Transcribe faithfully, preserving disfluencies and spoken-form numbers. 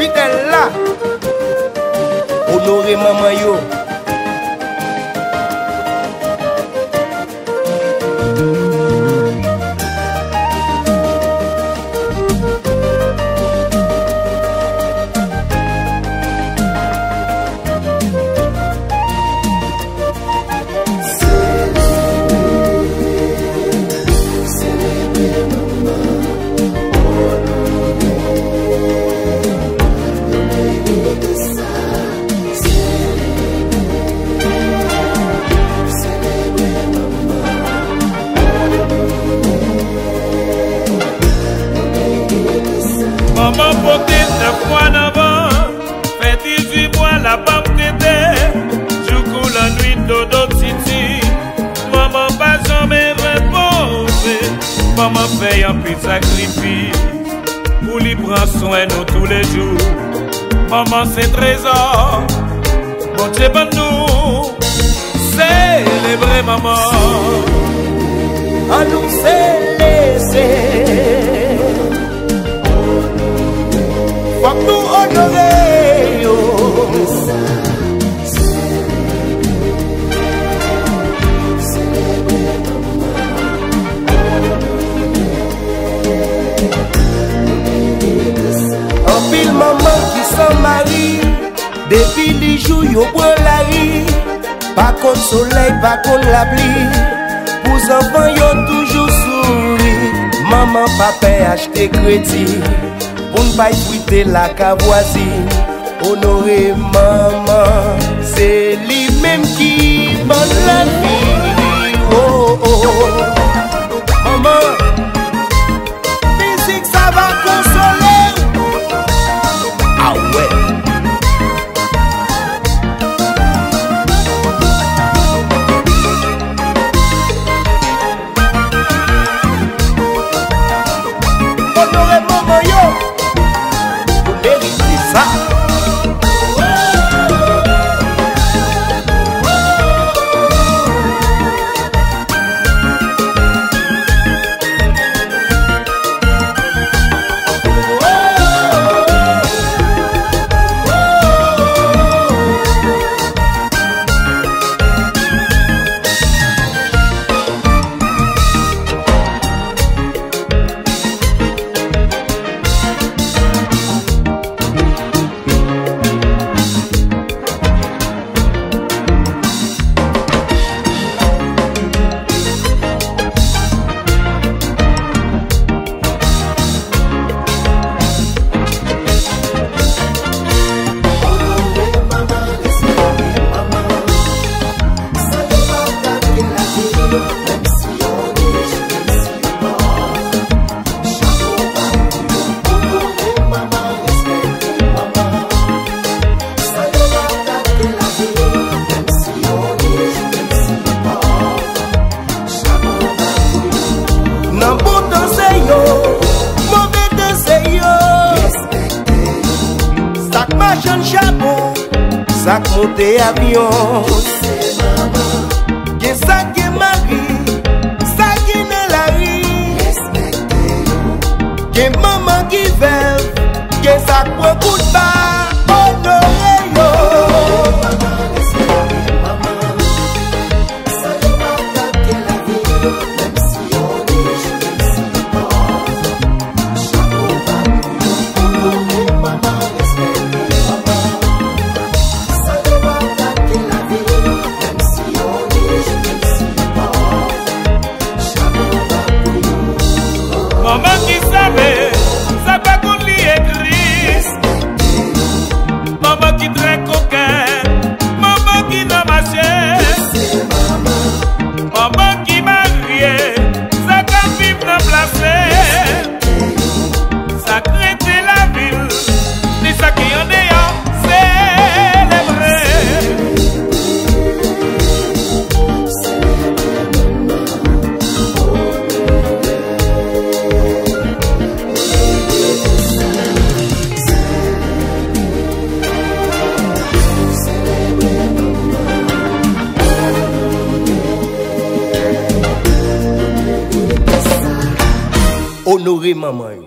Fidèl la, onore manman yo. Manman pote nèf mwa nan vant, fè dizuit mwa l ap tete, jou kou lannwit dodo titi. Manman pa janmen repoze, manman fè anpil sakrifis pou li pran swen nou toulejou. Manman se trezò Bondye ban nou. Selebre manman. An nou selebre. Fòk nou onore yo. Anpil manman ki san mari, depi li jou yo pran lari, pa konn solèy, pa konn lapli, pou zanfan yo toujou souri. Manman pa pè achte kredi, pou n bay frite lakay vwazin. Onore manman, se li menm ki ban lavi. Oh, oh, oh. Manman, mizik sa va konsole w. Ah ouais. Onore manman yo. Yo merite sa. Nan bon tan se yo, move tan se yo. Sa k machann chabon, sa k monte avyon. Gen sa k gen mari, sa k gen nan lari. Gen manman ki vèv, gen sa k pran kout ba, onore yo. Manman ki save, sa pa konn li ekri. Manman ki trè koken, manman ki nan mache. Manman ki marye, sa k ap viv nan plase. Sa k rete lavil, ni sa ki andeyò, selebre. Onore manman yo.